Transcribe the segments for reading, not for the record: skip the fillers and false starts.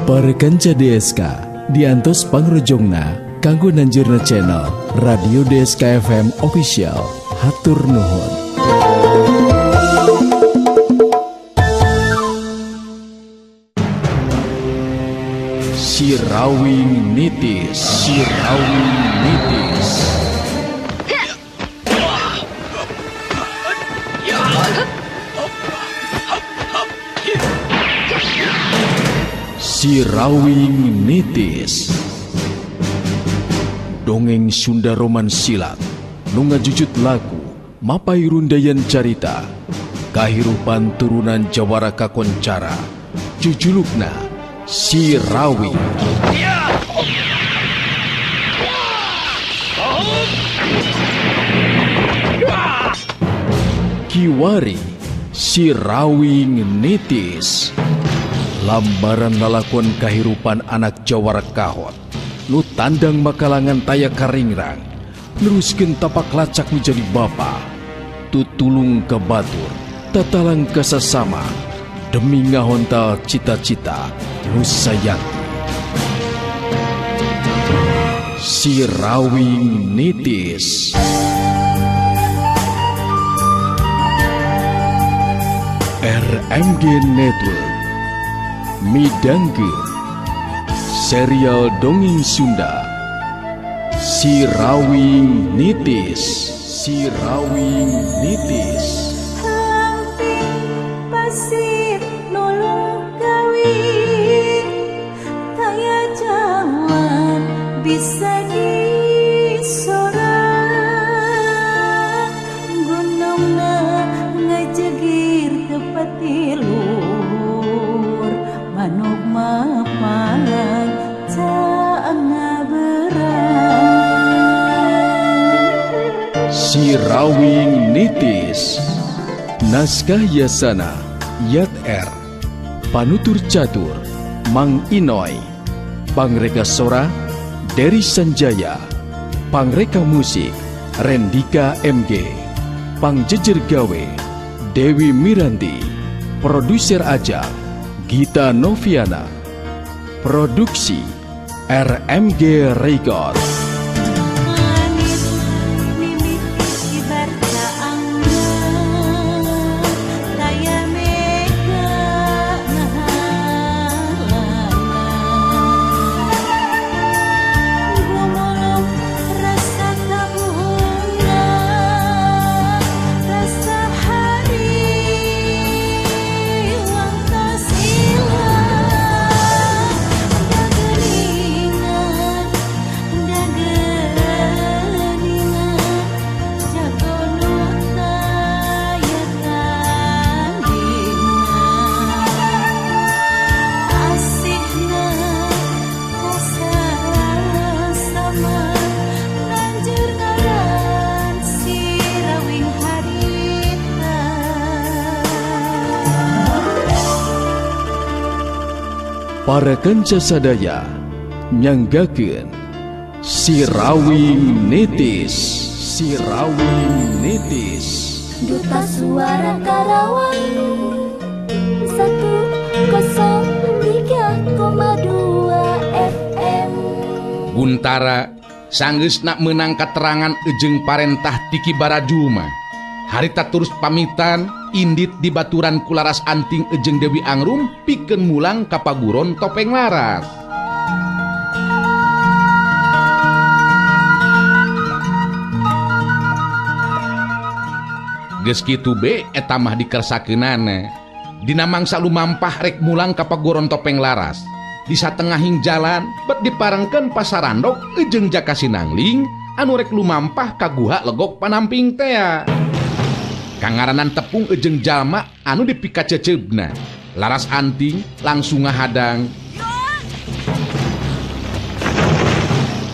Para kanca DSK diantos pangrojongna kanggo nanjurna channel Radio DSK FM Official. Hatur nuhun. Sirawing Nitis, Sirawing Nitis. Sirawing Nitis. Dongeng Sunda Roman Silat nu ngajujut lagu mapay rundayan carita kahirupan turunan jawara kakoncara jujulukna Sirawing. Kiwari Sirawing Nitis. Lambaran lalakon kahirupan anak jawara kahot nu tandang makalangan taya karingrang neruskeun tapak lacak menjadi bapa tutulung ka batur tatalang ka sasama demi ngahontal cita-cita nu sayakti. Sirawing Nitis. RMG Network midangkeun serial dongeng Sunda Sirawing Nitis. Sirawing Nitis. Hampir pasir nulung kawin taya jalan bisa disorang gunungna ngajegir tepat tiluhur manuk mapalang Sirawing Nitis. Naskah Yasana Yat R. Panutur Catur Mang Inoy. Pangreka Sora Dery Sanjaya. Pangreka Musik Rendika MG. Pangjejer Gawe Dewi Miranti. Produser Ajang Gita Noviana. Produksi RMG Record. Para kanca sadaya nyanggakeun Sirawing Nitis. Sirawing Nitis. Duta Suara Karawang 103,2 FM. Guntara sanggeusna meunang katerangan ejeng parentah ti Ki Barajuma. Harita terus pamitan indit di baturan kularas anting ejeng Dewi Angrum pikeun mulang ka paguron Topeng Laras. Geus kitu be eta mah dikersakeunana. Dina mangsa lumampah rek mulang ka paguron Topeng Laras. Di satengahing jalan bet diparengkeun pasarandok ejeng Jaka Sinangling anu rek lumampah ka guha Legok Panamping tea. Kangaranan tepung ejeng jalma anu dipikaceceubna. Laras anting langsung ngahadang.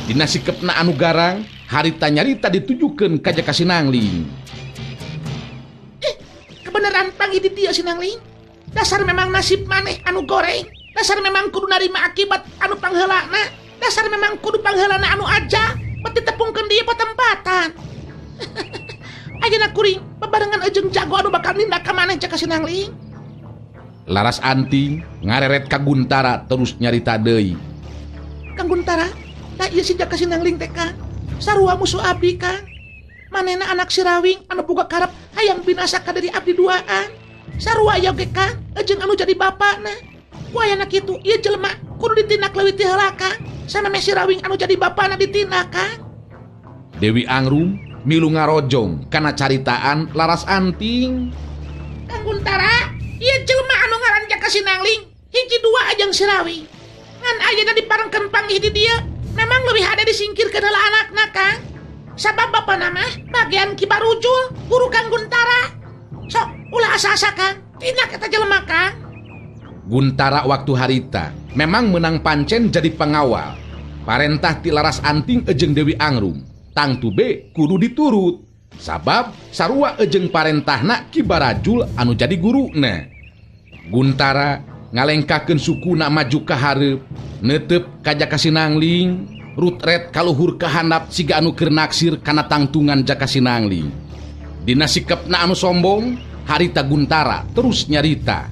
Dina sikepna anu garang, harita nyarita ditujukeun ka Jaka Sinangling. Kebenaran panggih di dieu Sinangling. Dasar memang nasib maneh anu goreng. Dasar memang kudu narima akibat anu pangheulana. Dasar memang kudu pangheulana anu aja. Bet ditepungkeun dieu patempatan. Ayeuna kuring bebarengan ejeng jago anu bakal nindak ka maneh Jaka Sinangling. Laras Anting ngareret ka Guntara terus nyarita deui. Kang Guntara, da ieu si Jaka Sinangling teh Kang. Sarua musuh abdi Kang. Manehna anak Sirawing anu boga karep hayang binasa ka diri abdi duaan. Sarua ieu ge Kang, jeung anu jadi bapana. Ku ayana kitu ieu jelema kudu ditindak leuwih ti heula Kang. Samemeh Sirawing anu jadi bapana ditindak Kang. Dewi Angrum milu ngarojong kana caritaan Laras Anting. Kang Guntara, ieu jelema anu ngaran Jaka Sinangling hiji dua ajang Sirawing. Ngan ayeuna diparengkeun panggih di dieu, memang leuwih hade disingkirkeun heula anakna Kang. Sabab bapana mah bagian Ki Barujul, guru Kang Guntara. Sok ulah asa-asa Kang, tindak eta jelema Kang. Guntara waktu harita memang menang pancen jadi pengawal. Parentah ti Laras Anting ejeng Dewi Angrum, tangtu be kudu diturut. Sabab sarua ejeng parentahna Ki Barajul anu jadi guruna. Guntara ngalengkakeun sukuna maju ka hareup, neuteup ka Jaka Sinangling, rutret kaluhur ka handap siga anu keur naksir kana tangtungan Jaka Sinangling. Dina sikepna anu sombong, harita Guntara terus nyarita.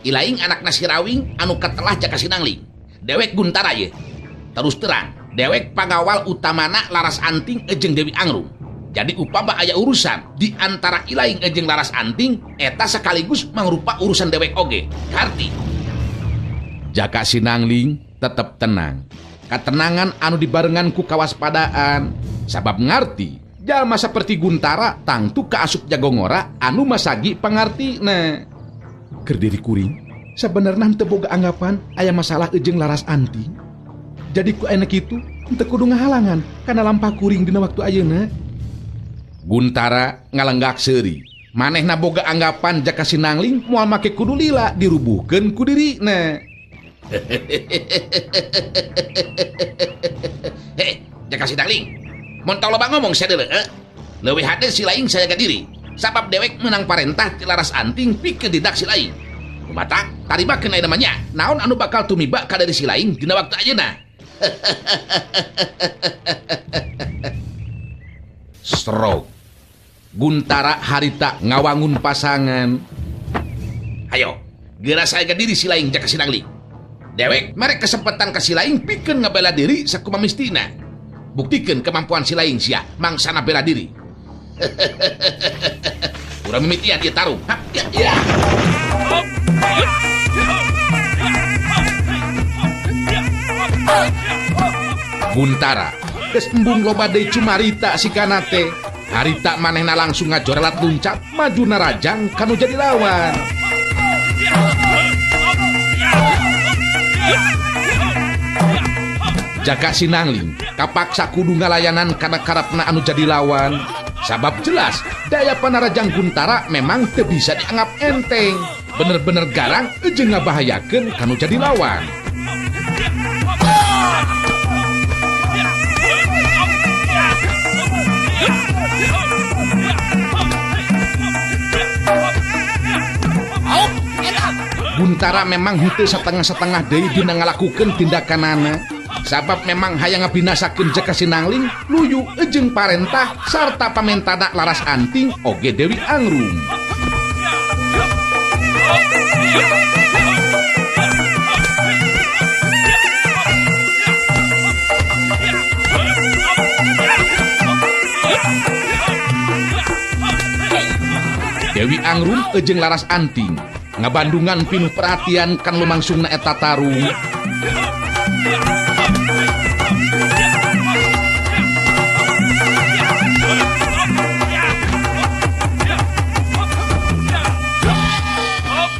Ilaing anakna Sirawing anu katelah Jaka Sinangling. Dewek Guntara ye. Terus terang, dewek pangawal utamana Laras Anting ejeng Dewi Angrum. Jadi upama aya urusan di antara Ilaing ejeng Laras Anting, eta sekaligus mangrupa urusan dewek oge. Karti. Jaka Sinangling tetep tenang. Katenangan anu dibarengan ku kawaspadaan. Sabab ngarti, jalma saperti Guntara tangtu kaasup jagongora anu masagi pangartina. Keur diri kuring, sabenerna henteu boga anggapan aya masalah ejeng Laras Anting. Jadi ku aya kitu henteu kudu ngahalangan kana lampah kuring dina waktu ayeuna. Guntara ngalenggak seuri. Manehna boga anggapan Jaka Sinangling moal make kudu lila dirubuhkeun ku dirina. Heh, Jaka Sinangling. Mun tau loba ngomong sia deuleu, leuwih hade si laing sajaga diri. Sabab dewek menang parentah ti Laras Anting pikeun didak si laing. Kumatak tarimakeun aya namanya. Naon anu bakal tumiba ka dari si laing dina waktu ayeuna. Stroke. Guntara harita ngawangun pasangan. Hayo, geura sajaga diri si laing Jaka Sinangling. Dewek mere kesempatan ka si laing pikeun ngabela diri sakumaha mistina. Buktikeun kemampuan si laing sia mangsana bela diri. Urang mimitian ieu tarung. Hap, ya, ya. Guntara geus embung loba deui cumarita sikana teh. Harita manehna langsung ngajorelat luncat maju narajang kanu jadi lawan. Jaka Sinangling kapaksa kudu ngalayanan kana karepna anu jadi lawan. Sabab jelas daya panarajang Guntara memang teu bisa dianggap enteng. Bener-bener garang jeung ngabahayakeun kanu jadi lawan. Guntara memang henteu satengah-satengah deui dina ngalakukeun tindakanana. Sabab memang hayang ngabinasakeun Jaka Sinangling luyu ejeng parentah sarta pamentana Laras Anting oge Dewi Angrum. Dewi Angrum ejeng Laras Anting ngabandungan pinuh perhatian kan lumangsungna eta tarung.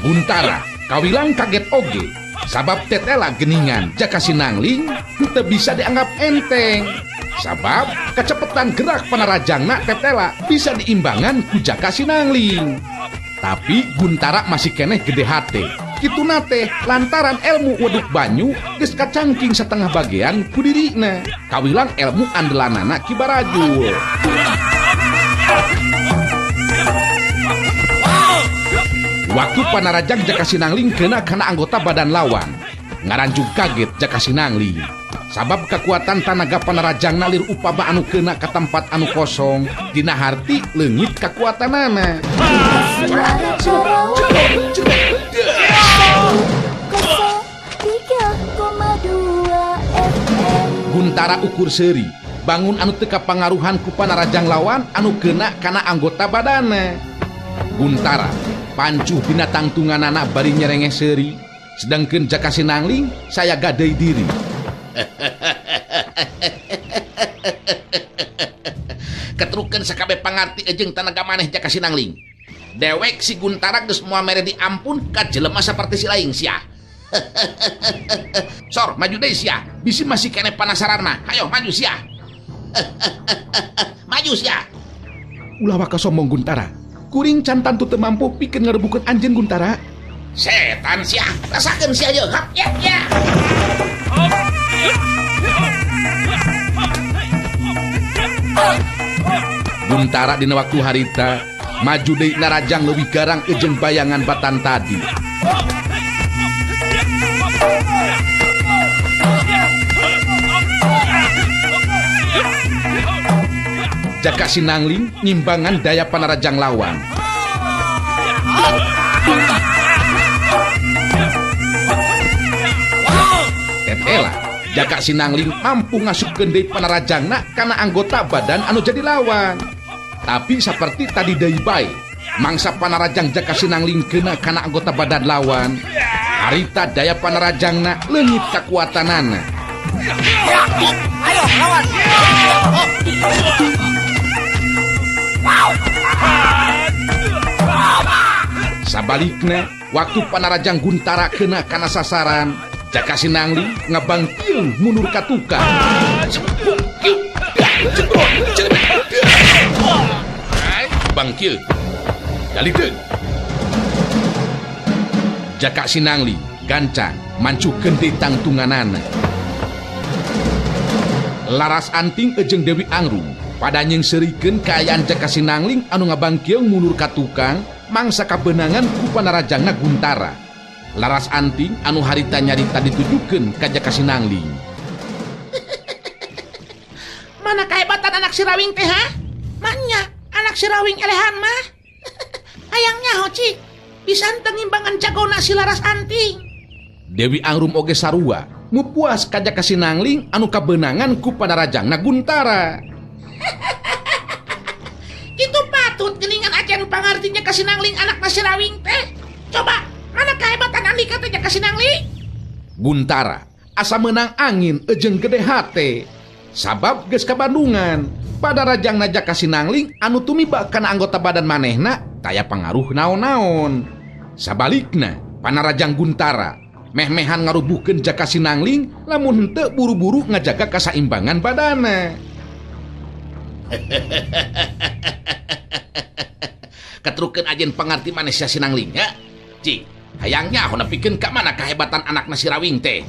Guntara kawilang kaget oge sabab tetela geningan Jaka Sinangling henteu bisa dianggap enteng. Sabab kecepatan gerak panarajangna tetela bisa diimbangan ku Jaka Sinangling. Tapi Guntara masih keneh gede hate. Kituna teh lantaran ilmu weduk banyu geus kacangking setengah bagian ku dirina. Kawilang ilmu andelanana Ki Barajul. Waktu panarajang Jaka Sinangling kena kana anggota badan lawan. Ngaranjug kaget Jaka Sinangling. Sabab kekuatan tanaga panarajangna lir upama anu keuna ka tempat anu kosong dina harti leungit kekuatanana. Suara Karawang 103,2 FM. Guntara ukur seuri bangun anu teu kapangaruhan ku panarajang lawan anu keuna kana anggota badana. Guntara pancuh dina tangtunganana bari nyerengeh seuri, sedangkeun Jaka Sinangling saya gadei diri. Ketrukeun sakabeh pangarti jeung tanaga maneh Jaka Sinangling. Dewek si Guntara geus moal mere diampun ka jelema saperti si laing sia. Sor maju deui sia, bisi masih keneh panasaran mah. Hayo maju sia. Maju sia. Ulah waka sombong Guntara. Kuring can tantu teu mampu pikeun ngarebukeun anjeun Guntara. Setan sia, rasakeun sia ye. Hap ya ya. Guntara dina waktu harita maju deui narajang leuwih garang jeung bayangan batan tadi. Jaka Sinangling ngimbangan daya panarajang lawan. Tetela Jaka Sinangling mampu ngasupkeun deui panarajangna kana anggota badan anu jadi lawan. Tapi seperti tadi deui bae, mangsa panarajang Jaka Sinangling kena kana anggota badan lawan. Harita daya panarajangna leungit kakuatanana. Ayo lawan. Sabalikna, waktu panarajang Guntara kena kana sasaran, Jaka Sinangling ngabangkieung mundur ka tukang. Bangkieung. Dalikeun. Jaka Sinangling gancang mancukeun deui tangtunganana. Laras Anting jeung Dewi Angrum pada nyengseurikeun kaayaan Jaka Sinangling anu ngabangkieung mundur ka tukang mangsa kabeunangan ku panarajangna Guntara. Laras Anting anu harita nyarita ditujukeun ka Jaka Sinangling. Mana kehebatan anak si Rawing teh ha? Maknya anak si Rawing elehan mah. Hayang nyaho cik, bisa teu ngimbangan jagona si Laras Anting. Dewi Angrum oge sarua mupuas ka Jaka Sinangling anu kabeunangan ku panarajangna Guntara. Itu patut geningan acan pangarti Jaka Sinangling anak si Rawing teh. Coba mana kehebatan andika teh Jaka Sinangling? Guntara asa meunang angin jeung gede hate. Sabab geus kabandungan pada rajangna Jaka Sinangling anu tumiba kana anggota badan manehna taya pangaruh naon-naon. Sabalikna panarajang Guntara meh-mehan ngarubuhkeun Jaka Sinangling lamun henteu buru-buru ngajaga kasaimbangan badana. Ketrukeun ajen pangarti maneh sia Sinangling ya. Cik, hayangnya aku nepikeun ka mana kehebatan anakna si Rawing teh.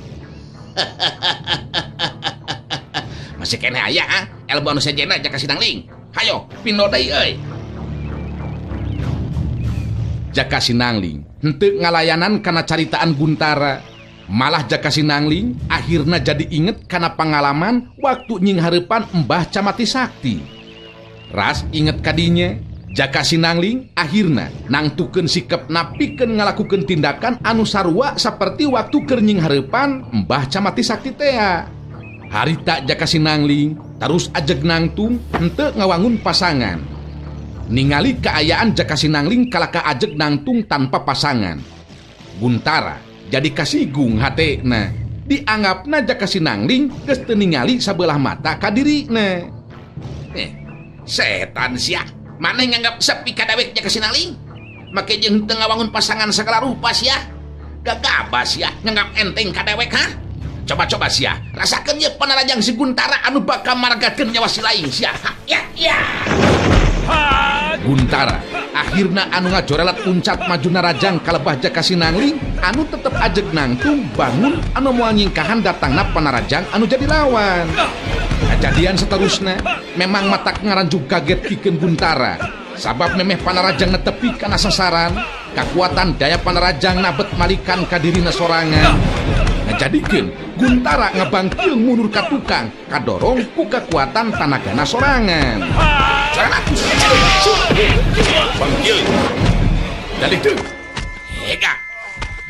Masih keneh aya ha, elbo anu sejena Jaka Sinangling. Hayo, pindo deui euy. Jaka Sinangling henteu ngalayanan kana caritaan Guntara. Malah Jaka Sinangling akhirna jadi inget kana pangalaman waktu nyinghareupan Mbah Camati Sakti. Ras inget kadinya, Jaka Sinangling akhirna nangtukeun sikep napikeun ngalakukeun tindakan anu sarua saperti waktu keur nyinghareupan Mbah Camati Sakti tea. Harita Jaka Sinangling terus ajeg nangtung henteu ngawangun pasangan. Ningali kaayaan Jaka Sinangling kalaka ajeg nangtung tanpa pasangan. Guntara jadi kasigung hatena. Dianggapna Jaka Sinangling geus teu ningali sabelah mata ka dirina. Setan sia. Maneh nganggap sepi ka dawek Jaka Sinangling? Make jeung henteu ngawangun pasangan sagala rupa sia. Gagabah sia nganggap enteng ka dewek ha? Coba-coba sia, rasakeun ye panarajang si Guntara anu bakal maragakeun nyawa si laing sia. Ya ya. Guntara akhirna anu ngajorelat uncat maju narajang kalebah Jaka Sinangling anu tetep ajeg nangtung bangun anu moal nyingkahan datangna panarajang anu jadi lawan. Kejadian seterusna memang matak ngaranjug kaget pikeun Guntara sabab memeh panarajang netepi kana sasaran. Kakuatan daya panarajangna bet malikan ka dirina sorangan. Ngajadikeun Guntara ngabangkeung mundur ka tukang kadorong ku kakuatan tanagana sorangan. Bangkeung. Dalik teu. Hega.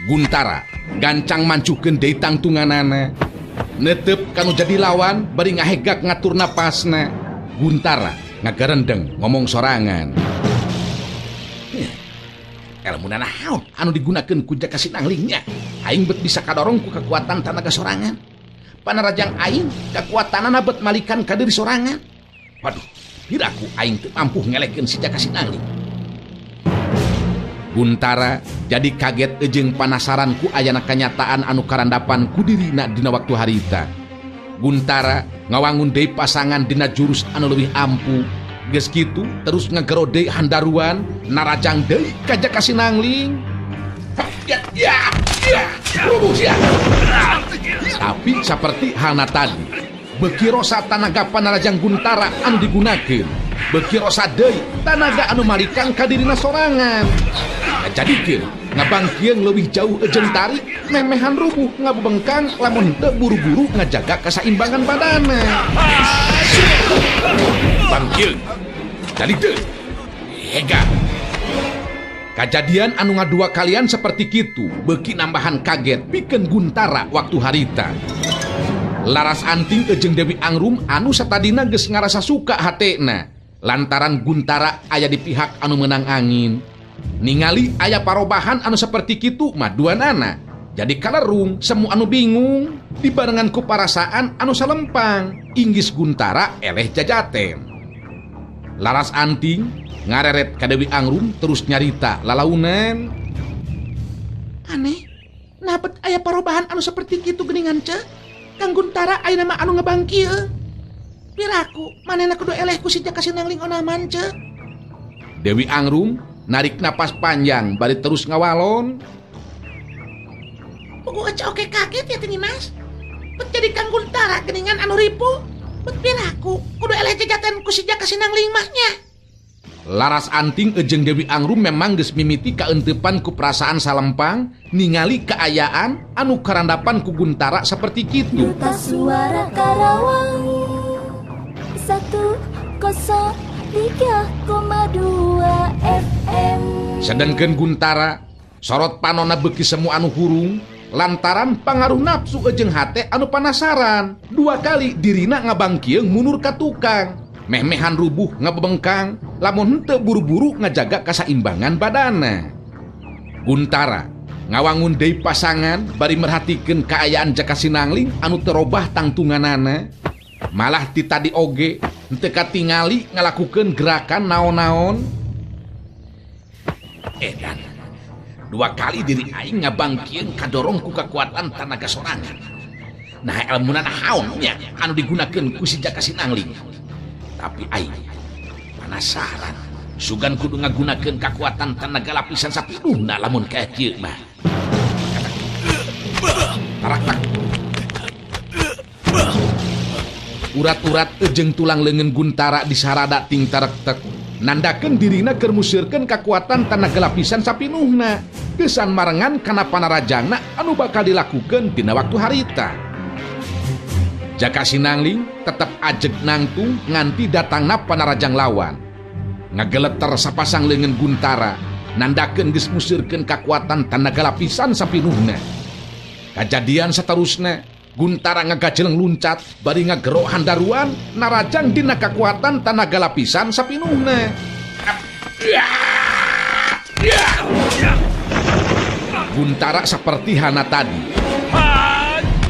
Guntara gancang mancuhkeun deui tangtunganana. Netep kanu jadi lawan bari ngahegak ngatur napasna. Guntara ngagarendeng ngomong sorangan. Elmuna naon anu digunakeun ku Jaka Sinanglingnya? Aing bet bisa kadorong ku kekuatan tanaga sorangan. Panarajang aing kekuatanana bet malikan ka diri sorangan. Waduh, piraku aing teu mampu ngelekeun si Jaka Sinangling. Guntara jadi kaget jeung panasaran ku ayana kanyataan anu karandapan ku dirina dina waktu harita. Guntara ngawangun deui pasangan dina jurus anu leuwih ampuh. Geus kitu terus ngagero deui handaruan narajang deui ka Jaka Sinangling. Ya, ya, ya, rubuh sia. Tapi saperti halna tadi, beuki rosa tanaga panarajang Guntara anu digunakeun, beuki rosa deui tanaga anu malikan ka dirina sorangan. Ngajadikeun ngabangkieung leuwih jauh jeung tarik, memehan rubuh ngabebengkang lamun henteu buru-buru ngajaga kasaimbangan badana. Bangkieung. Jadi teu. Hega. Kajadian anu ngadua kalian seperti kitu beuki nambahan kaget pikeun Guntara waktu harita. Laras Anting jeung Dewi Angrum anu satadina geus ngarasa suka hatena lantaran Guntara aya di pihak anu menang angin. Ningali aya parobahan anu seperti kitu mah duanana. Jadi kalerung semu anu bingung dibarengan ku parasaan anu salempang. Inggis Guntara eleh jajaten. Laras Anting ngareret ka Dewi Angrum terus nyarita lalaunan. Aneh, nah bet aya parobahan anu seperti kitu geuningan ce? Kang Guntara ayeuna mah anu ngebangkieun. Piraku manehna kudu eleh ku si Jaka Sinangling onaman ce. Dewi Angrum narik napas panjang bari terus ngawalon. Puguh ece oke kaget ya tini mas. Bet jadi Kang Guntara geuningan anu ripu. Bet piraku kudu eleh jajaten ku si Jaka Sinangling mahnya. Laras Anting jeung Dewi Angrum memang geus mimiti kaenteupan ku perasaan salempang ningali kaayaan anu karandapan ku Guntara seperti kitu. Duta Suara Karawang 103,2 FM. Sedengkeun Guntara sorot panona beuki semu anu hurung lantaran pangaruh nafsu jeung hate anu panasaran. Dua kali dirina ngabangkieung mundur ka tukang. Meh-mehan rubuh ngabebengkang lamun henteu buru-buru ngajaga kasaimbangan badana. Guntara ngawangun deui pasangan bari merhatikeun kaayaan Jaka Sinangling anu terobah tangtunganana. Malah ti tadi oge henteu katingali ngalakukeun gerakan naon-naon. Edan, dua kali diri aing ngabangkieun kadorong ku kakuatan tanaga sorangan. Nah elmuna naon nya anu digunakeun ku si Jaka Sinangling. Tapi aing panasaran sugan kudu ngagunakeun kakuatan tanaga lapisan sapinuhna lamun kaya kieu mah. Tarak tak. Urat-urat jeung tulang leungeun Guntara disarada ting tarektek nandakeun dirina keur musirkeun kakuatan tanaga lapisan sapinuhna. Kesan marengan kana panarajangna anu bakal dilakukeun dina waktu harita. Jaka Sinangling tetep ajeg nangtung nganti datangna panarajang lawan. Ngageleter sapasang leungeun Guntara nandakeun geus musirkeun kakuatan tanaga lapisan sapinuhna. Kajadian saterusna Guntara ngagajeleng luncat bari ngagero handaruan narajang dina kakuatan tanaga lapisan sapinuhna. Guntara saperti hana tadi.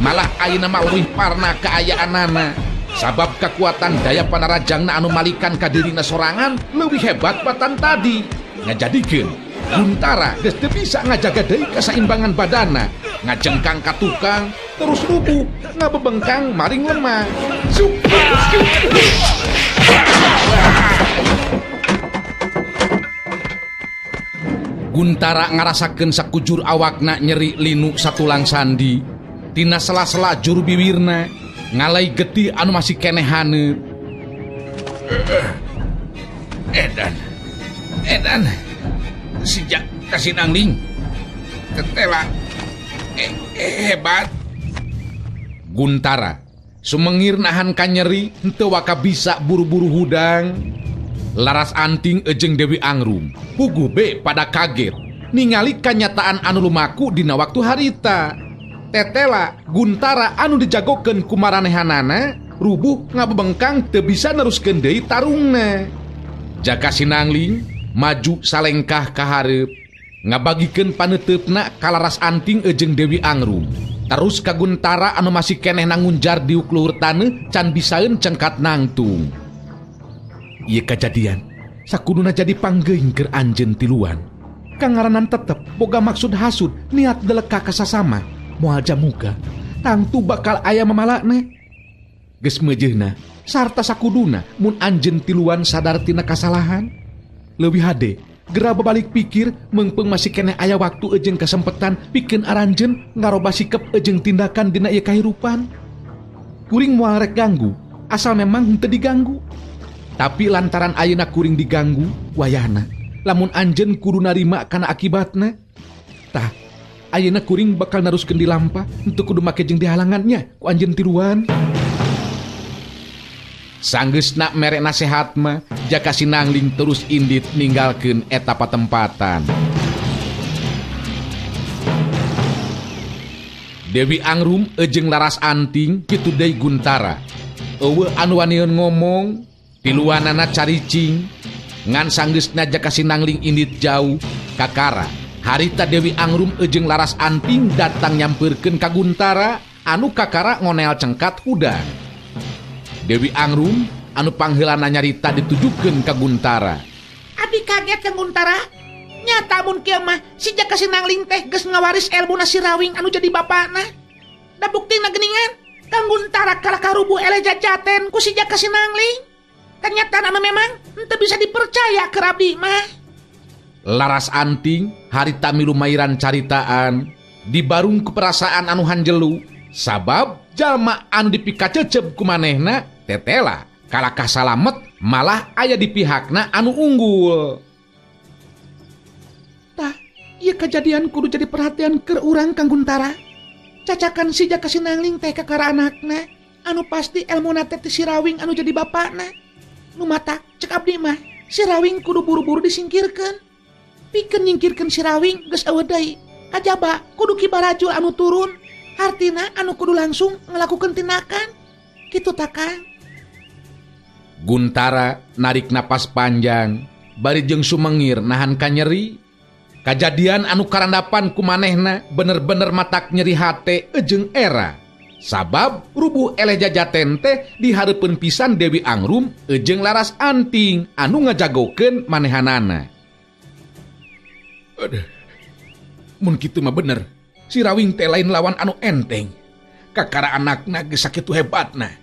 Malah ayeuna mah leuwih parna kaayaanana. Sabab kekuatan daya panarajangna anu malikan ka dirina sorangan leuwih hebat batan tadi. Ngajadikeun Guntara geus teu bisa ngajaga deui kasaimbangan badana, ngajengkang ka tukang terus rubuh, ngabebengkang maring lemah. Guntara ngarasakeun sakujur awakna nyeri linu satulang sandi. Tina sela-sela juru biwirna ngalai getih anu masih keneh haneut. Edan, edan, sejak Jaka Sinangling tetela hebat. Guntara sumengir nahan kanyeri henteu waka bisa buru-buru hudang. Laras Anting ejeng Dewi Angrum puguh be pada kaget ningali kanyataan anu lumaku dina waktu harita. Tetela Guntara anu dijagokeun ku maranehanana rubuh ngabebengkang teu bisa neruskeun deui tarungna. Jaka Sinangling maju salengkah ka hareup ngabagikeun paneuteup-na ka Laras Anting ejeng Dewi Angrum. Terus ka Guntara anu masih keneh nangunjar diuk luhur taneuh can bisaeun cengkat nangtung. Ieu kajadian sakuduna jadi panggeuing keur anjeun tiluan. Kangaranan tetep boga maksud hasud niat deleka ka sasama moal jamuga tangtu bakal aya mamalakna. Geus meujeuna sarta sakuduna mun anjeun tiluan sadar tina kasalahan. Leuwih hade gera babalik pikir meungpeung masih keneh aya waktu ejeng kasempetan pikeun aranjeun ngaroba sikep ejeng tindakan dina ieu kahirupan. Kuring moal rek ganggu asal memang henteu diganggu. Tapi lantaran ayeuna kuring diganggu wayahna lamun anjeun kudu narima kana akibatna. Tah ayeuna kuring bakal naruskeun dilampah henteu kudu make jeung dihalangannya ku anjeun tiluan. Sanggeusna mere nasehat mah Jaka Sinangling terus indit ninggalkeun eta patempatan. Dewi Angrum ejeng Laras Anting kitu deui Guntara. Eueuh anu wanieun ngomong tiluanana caricing ngan sanggeusna Jaka Sinangling indit jauh kakara. Harita Dewi Angrum ejeng Laras Anting datang nyampeurkeun ka Guntara anu kakara ngonel cengkat hudang. Dewi Angrum anu pangheulana nyarita ditujukeun ka Guntara. Abi kaget Kang Guntara. Nyata mun kieu mah si Jaka Sinangling teh geus ngawaris elmuna si Rawing anu jadi bapana. Da buktina geuningan Kang Guntara kalah karubuh eleh jajaten ku si Jaka Sinangling. Kenyataan anu memang henteu bisa dipercaya keur abdi mah. Laras Anting harita milu mairan caritaan dibarung ku perasaan anu hanjelu sabab jalma anu dipikacecep ku manehna tetela kalakah salamet malah aya di pihakna anu unggul. Tah, ieu kejadian kudu jadi perhatian keur urang Kang Guntara. Cacakan si Jaka Sinangling teh kakara anakna anu pasti elmuna teh si Rawing anu jadi bapakna. Nu matak cek abdi mah si Rawing kudu buru-buru disingkirkeun. Pikeun nyingkirkeun si Rawing geus eueuh deui. Kajaba kudu Ki Barajul anu turun. Hartina anu kudu langsung ngelakukan tindakan. Kitu ta Kang. Guntara narik napas panjang bari jeung sumengir nahan kanyeri. Kajadian anu karandapan ku manehna bener-bener matak nyeri hate ejeng era. Sabab rubuh eleh jajaten teh dihareupeun pisan Dewi Angrum ejeng Laras Anting anu ngajagokeun manehanana. Aduh, mun kitu mah bener si Rawing teh lain lawan anu enteng. Kakara anakna geus sakitu hebatna.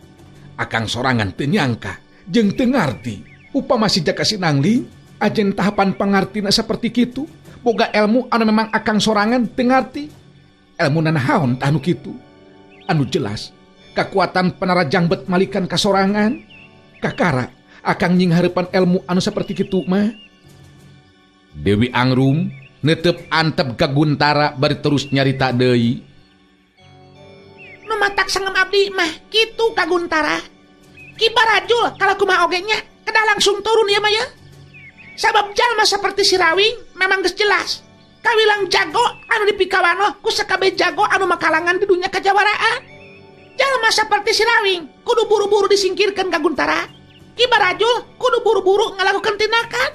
Akang sorangan teu nyangka jeung teu ngarti. Upama si Jaka Sinangling ajen tahapan pangartina saperti kitu, boga ilmu anu memang akang sorangan teu ngarti. Elmu nanaon tah nu kitu. Anu jelas kakuatan panarajang bet malikan kasorangan. Kakara akang nying hareupan ilmu anu saperti kitu mah. Dewi Angrum netep antep ka Guntara bari terus nyarita deui. Nu matak sangem abdi mah kitu ka Guntara. Ki Barajul kalau kumaha oge nya kedah langsung turun ieu mah ya. Sabab jalma saperti si Rawing memang geus jelas. Kawilang jago anu dipikawanoh ku sakabeh jago anu makalangan di dunia kajawaraan. Jalma saperti si Rawing kudu buru-buru disingkirkeun ka Guntara. Ki Barajul kudu buru-buru ngalakukeun tindakan.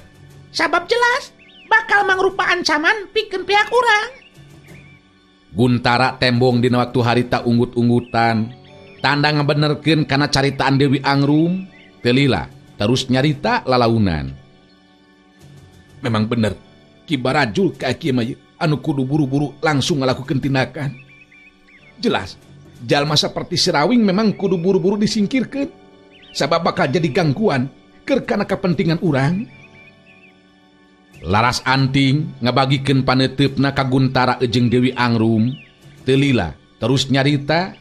Sabab jelas bakal mangrupa ancaman pikeun pihak urang. Guntara tembong dina waktu harita unggut-unggutan. Tanda ngabenerkeun kana caritaan Dewi Angrum, teu lila terus nyarita lalaunan. Memang bener Ki Barajul ka kieu mah anu kudu buru-buru langsung ngalakukeun tindakan. Jelas jalma saperti si Rawing memang kudu buru-buru disingkirkeun. Sabab bakal jadi gangguan keur kana kepentingan urang. Laras Anting ngabagikeun paneuteup-na ka Guntara jeung Dewi Angrum. Teu lila terus nyarita.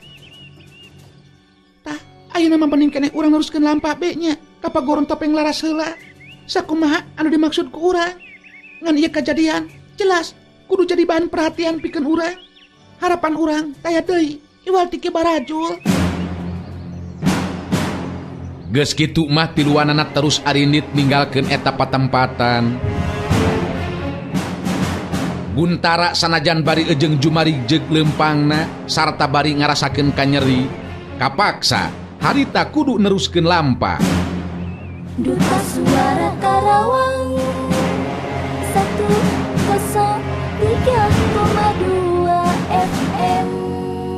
Tah, ayeuna mah mending keneh urang neruskeun lampah be nya ka pagoron topeng laras heula. Sakumaha anu dimaksud ku urang? Ngan ieu kajadian Jelas kudu jadi bahan perhatian pikeun urang. Harapan urang taya deui iwal ti Ki Barajul. Geus kitu mah tiluanana terus arindit ninggalkeun eta patempatan. Guntara sanajan bari ejeng jumarijeg leumpangna sarta bari ngarasakeun kanyeri, kapaksa harita kudu neruskeun lampah. Duta Suara Karawang 103,2 FM.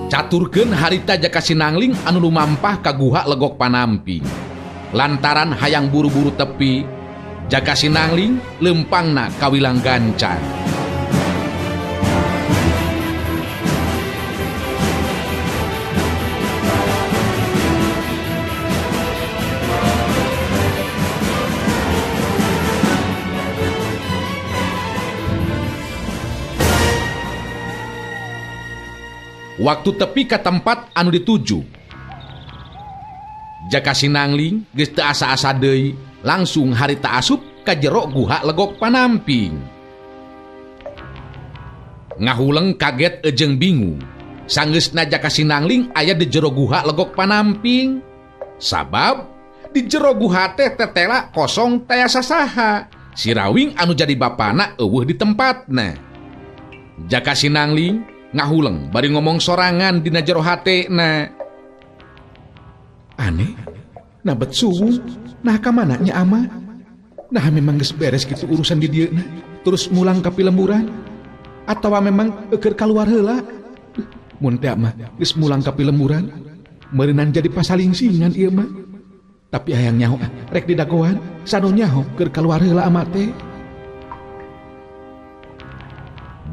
Caturkeun harita Jaka Sinangling anu lumampah ka guha Legok Panamping. Lantaran hayang buru-buru tepi, Jaka Sinangling leumpangna kawilang gancang. Waktu tepi ka tempat anu dituju, Jaka Sinangling geus teu asa-asa deui, langsung harita asup ka jero guha Legok Panamping. Ngahuleng kaget ejeng bingung, sanggeusna Jaka Sinangling aya di jero guha Legok Panamping. Sabab di jero guha teh tetela kosong taya sasaha, si Rawing anu jadi bapana eueuh di tempatna. Jaka Sinangling ngahuleng bari ngomong sorangan dina jero hatena. Aneh, nah bet suwung, nah ka mana nya ama? Nah memang geus beres kitu urusan di dieu na, terus mulang ka pilemburan atawa memang keur kaluar heula. Mun teh mah geus mulang ka pilemburan, meureunan jadi pasalingsingan ieu mah. Tapi hayang nyaho rek didagoan, sanu nyaho keur kaluar heula ama teh.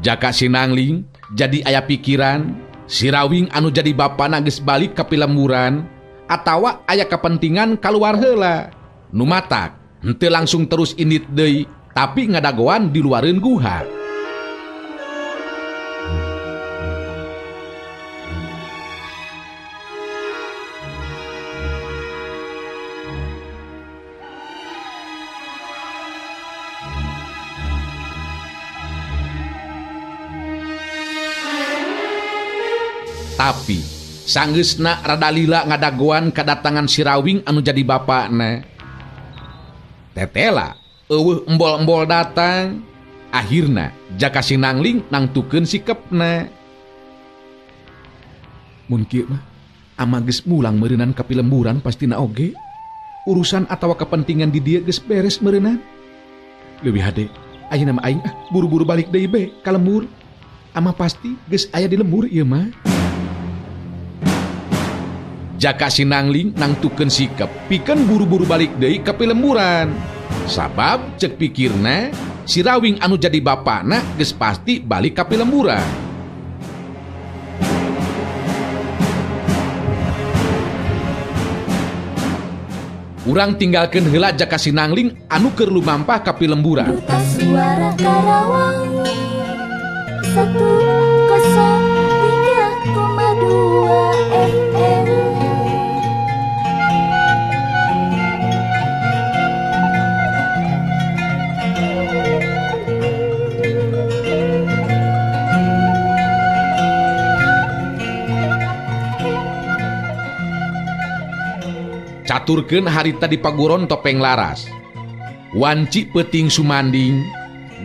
Jaka Sinangling jadi aya pikiran, si Rawing anu jadi bapana geus balik ka pilemburan atawa aya kepentingan kaluar heula. Nu matak henteu langsung terus indit deui, tapi ngadagoan di luareun guha. Tapi sanggeusna rada lila ngadagoan kadatangan si Rawing anu jadi bapakna. Tetela eueuh embol-embol datang. Akhirna Jaka Sinangling nangtukeun sikepna. Mun kieu mah ama geus mulang meureunan ka pilemburan pastina oge. Urusan atawa kepentingan di dieu geus beres meureunan. Leuwih hade ayeuna mah aing buru-buru balik deui be ka lembur. Ama pasti geus aya di lembur ieu mah. Jaka Sinangling nangtukeun sikep pikeun buru-buru balik deui ka pilemburan. Sabab cek pikirna si Rawing anu jadi bapana geus pasti balik ka pilemburan. Urang tinggalkeun heula Jaka Sinangling anu keur lumampah ka pilemburan. Duta Suara Karawang 103,2 FM. Caturkeun harita di Paguron Topeng Laras. Wanci peuting sumanding,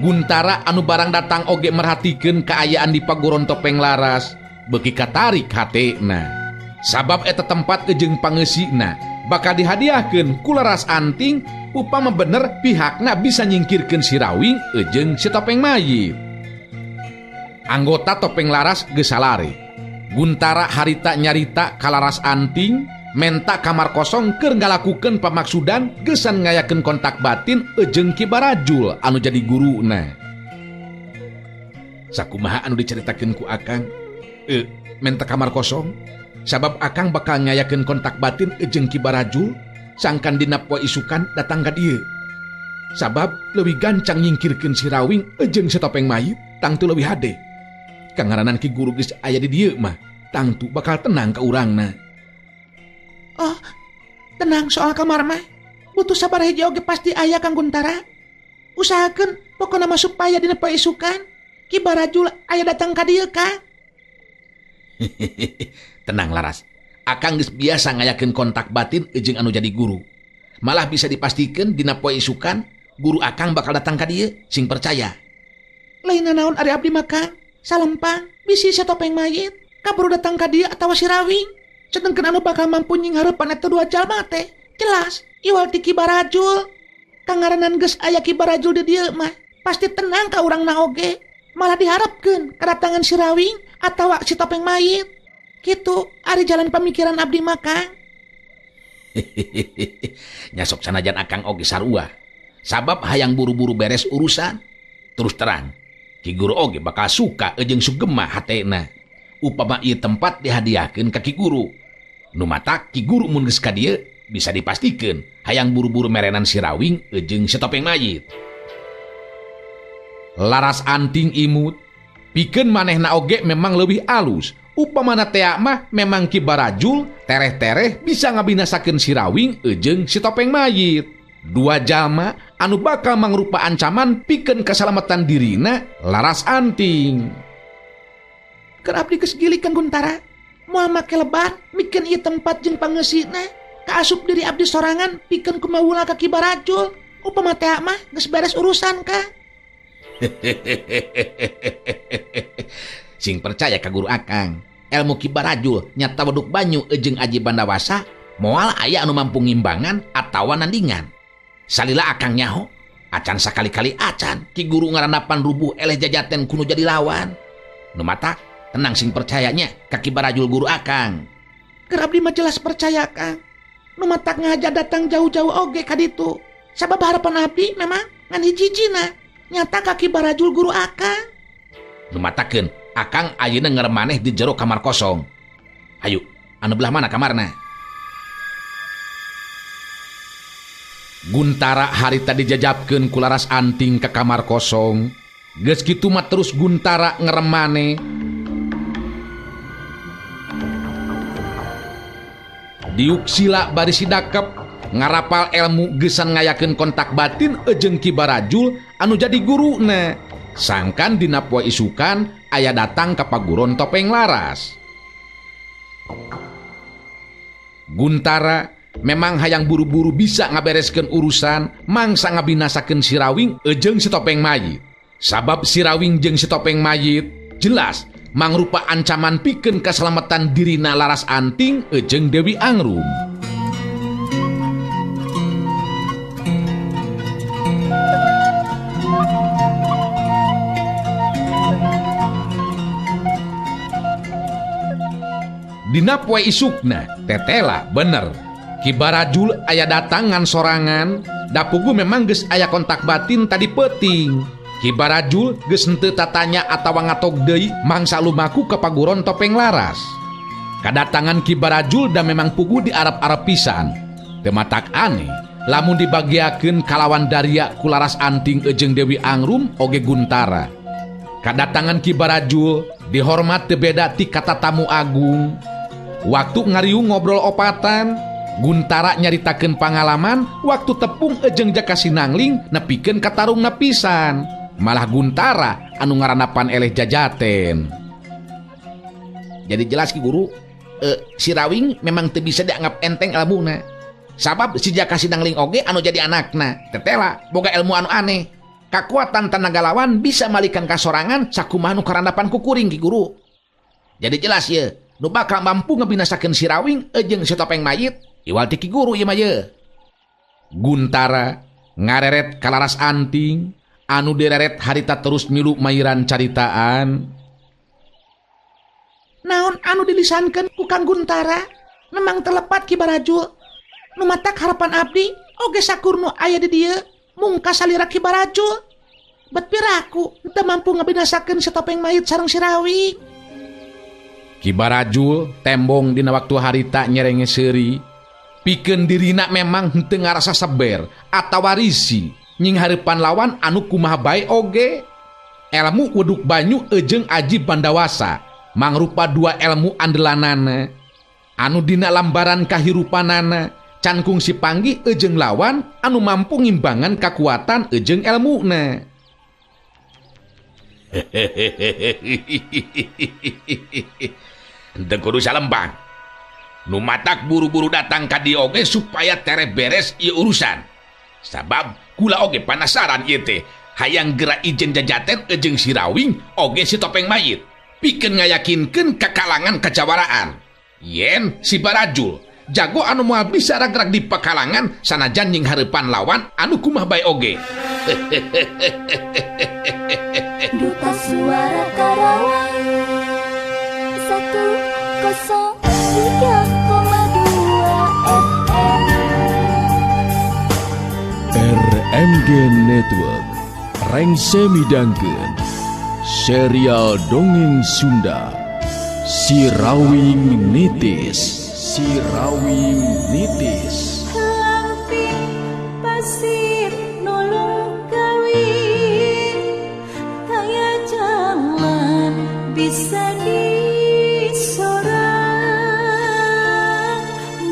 Guntara anu barang datang oge merhatikeun kaayaan di Paguron Topeng Laras, beuki katarik hatena. Sabab eta tempat jeung pangeusina bakal dihadiahkeun ku Laras Anting upama bener pihakna bisa nyingkirkeun si Rawing jeung si Topeng Mayit. Anggota Topeng Laras geus salare. Guntara harita nyarita ka Laras Anting menta kamar kosong keur ngalakukeun pamaksudan gesan ngayakeun kontak batin jeung Ki Barajul anu jadi guruna. Sakumaha anu dicaritakeun ku Akang? Menta kamar kosong sabab Akang bakal ngayakeun kontak batin jeung Ki Barajul sangkan dina poe isukan datang ka dieu. Sabab leuwih gancang nyingkirkeun si Rawing jeung si Topeng Mayit tangtu leuwih hade. Kangaranan Ki Guru geus aya di dieu mah tangtu bakal tenang ka urangna. Oh, tenang soal kamar mah. Butuh sabar hiji oge pasti aya Kang Guntara. Usahakeun pokona mah supaya dina poe isukan. Ki Barajul aya datang ka dieu Kang. Tenang Laras, Akang geus biasa ngayakeun kontak batin jeung anu jadi guru. Malah bisa dipastikan dina poe isukan guru Akang bakal datang ka dieu, sing percaya. Lain naon ari abdi mah Kang, salempang bisi si topeng mayit kaburu datang ka dieu atawa si Rawing. Sedengkeun anu bakal mampu nyinghareupan eta dua jalma teh jelas iwal ti Ki Barajul. Kangaranan geus aya Ki Barajul di dieu mah pasti tenang ka urangna oge. Malah diharapkeun kedatangan si Rawing atawa si topeng mayit. Kitu ari jalan pamikiran abdi mah Kang. Nyasok sanajan Akang oge sarua. Sabab hayang buru-buru beres urusan. Terus terang, Ki Guru oge bakal suka jeung sugema hatena. Upama ieu tempat dihadiahkeun ka Ki Guru. Nu matak Ki Guru mun geus ka dieu bisa dipastikeun hayang buru-buru merenan si Rawing jeung si topeng mayit. Laras Anting imut, pikeun manehna oge memang leuwih alus. Upamana tea mah memang Ki Barajul tereh-tereh bisa ngabinasakeun si Rawing jeung si topeng mayit. Dua jalma anu bakal mangrupa ancaman pikeun keselamatan dirina Laras Anting. Keur abdi geus gilik Kang Guntara, moal make lebar mikeun ieu tempat jeung pangeusina. Kaasup diri abdi sorangan pikeun kumawula ka Ki Barajul. Upama tea mah geus beres urusan Kang. Sing percaya ka guru Akang, ilmu Ki Barajul nyata weduk banyu jeung Aji Bandawasa moal aya anu mampu ngimbangan atawa nandingan. Salila Akang nyaho, acan sakali-kali acan Ki Guru ngarandapan rubuh eleh jajaten kuno jadi lawan. Nu matak tenang sing percayanya ka Ki Barajul guru Akang. Keur abdi mah jelas percaya Kang. Nu matak ngaja datang jauh-jauh oge ka ditu. Sabab harapan abdi memang ngan hiji-hijina nyata ka Ki Barajul guru Akang. Nu matakeun Akang ayeuna ngeremaneh di jero kamar kosong. Hayu, anu belah mana kamarna? Guntara harita dijajabkeun ku Laras Anting ke kamar kosong. Geus kitu mah terus Guntara ngeremane. Diuk sila bari sidakep ngarapal ilmu geusan ngayakeun kontak batin jeung Ki Barajul anu jadi guruna. Sangkan dina poe isukan aya datang ka paguron topeng laras. Guntara memang hayang buru-buru bisa ngabereskeun urusan mangsa ngabinasakeun si Rawing jeung si topeng mayit. Sabab si Rawing jeung si topeng mayit jelas mangrupa ancaman pikeun kasalamatan dirina Laras Anting jeung Dewi Angrum. Dina poe isukna tetela bener Ki Barajul aya datangan sorangan. Dapugu memang geus aya kontak batin tadi peuting. Ki Barajul geus henteu tatanya atawa ngatok deui mangsa lumaku ka paguron topeng laras. Kadatangan Ki Barajul da memang pugu di Arab-Arab pisan. Teu matak aneh lamun dibagiakeun kalawan daria ku Laras Anting jeung Dewi Angrum oge Guntara. Kadatangan Ki Barajul dihormat teu beda ti kata tamu agung. Waktu ngariung ngobrol opatan, Guntara nyaritakeun pangalaman waktu tepung ejeng Jaka Sinangling nepikeun katarungna pisan. Malah Guntara anu ngarandapan eleh jajaten. Jadi jelas Ki Guru, si Rawing memang teu bisa dianggap enteng ilmuna. Sabab si Jaka Sinangling oge anu jadi anakna, tetela boga ilmu anu aneh. Kakuatan tenaga lawan bisa malikan kasorangan sakumaha nu karandapan ku kuring Ki Guru. Jadi jelas ye, nu bakal mampu ngebinasakeun si Rawing jeung si topeng mayit iwal ti Ki Guru ieu mah ye. Guntara ngareret ka Laras Anting anu direret harita terus milu mairan caritaan. Naon anu dilisankeun ku Kang Guntara memang telepat Ki Barajul. Nu matak harapan abdi oge sakur nu aya di dieu mungkas salira Ki Barajul. Bet piraku teu mampu ngabinasakeun si topeng mayit sareng si Rawing. Ki Barajul tembong dina waktu harita nyerenge seuri. Pikeun dirina memang henteu ngarasa seber atawa risi nying hareupan lawan anu kumaha bae oge. Elmu weduk banyu jeung Aji Bandawasa mangrupa dua elmu andelanana anu dina lambaran kahirupanana can kungsi panggih jeung lawan anu mampu ngimbangan kakuatan jeung elmuna. Henteu kudu salempang. Nu matak buru-buru datang ka dieu oge supaya tere beres ieu urusan. Sabab kula oge panasaran ieu teh hayang geura ijen jajaten jeung si Rawing oge si topeng mayit. Pikeun ngayakinkeun ka kalangan kajawaraan. Yen si Barajul jago anu moal bisa ragrag di pakalangan sanajan nying hareupan lawan anu kumaha bae oge. Duta Suara Karawang 103,2 FM RMG Network rengse midangkeun serial dongeng Sunda Si Rawing Nitis. Si Rawing Nitis. Lamping pasir nolong kawin, kaya jalan bisa disorang,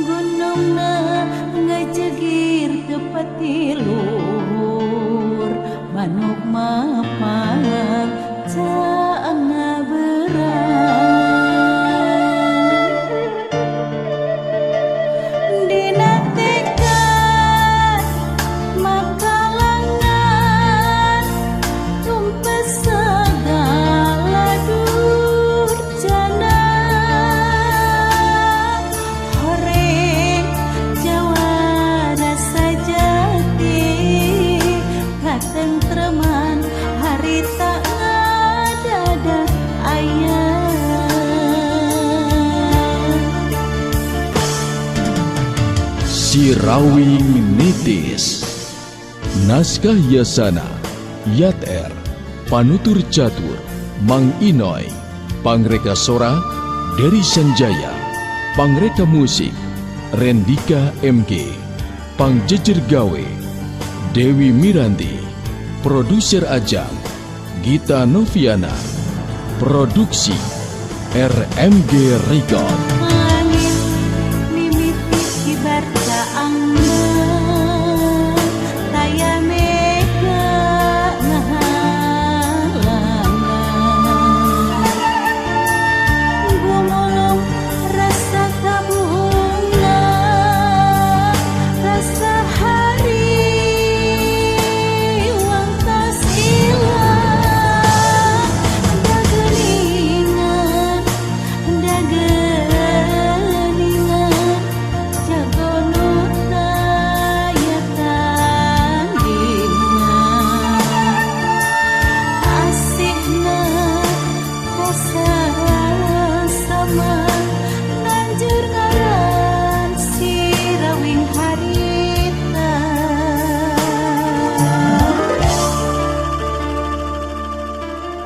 gunungna ngajegir tepati luhur, manuk mapang caangna berang. Si Rawing Nitis. Naskah Yasana, Yat R, Panutur Catur, Mang Inoy, Pangreka Sora, Dery Sanjaya, Pangreka Musik, Rendika MG, Pangjejer Gawe, Dewi Miranti, Produser Ajang, Gita Noviana, Produksi RMG Record.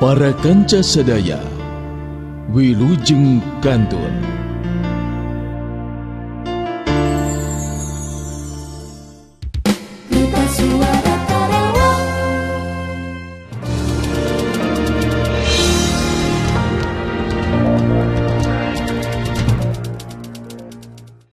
Para kanca sadaya, wilujeng kantun.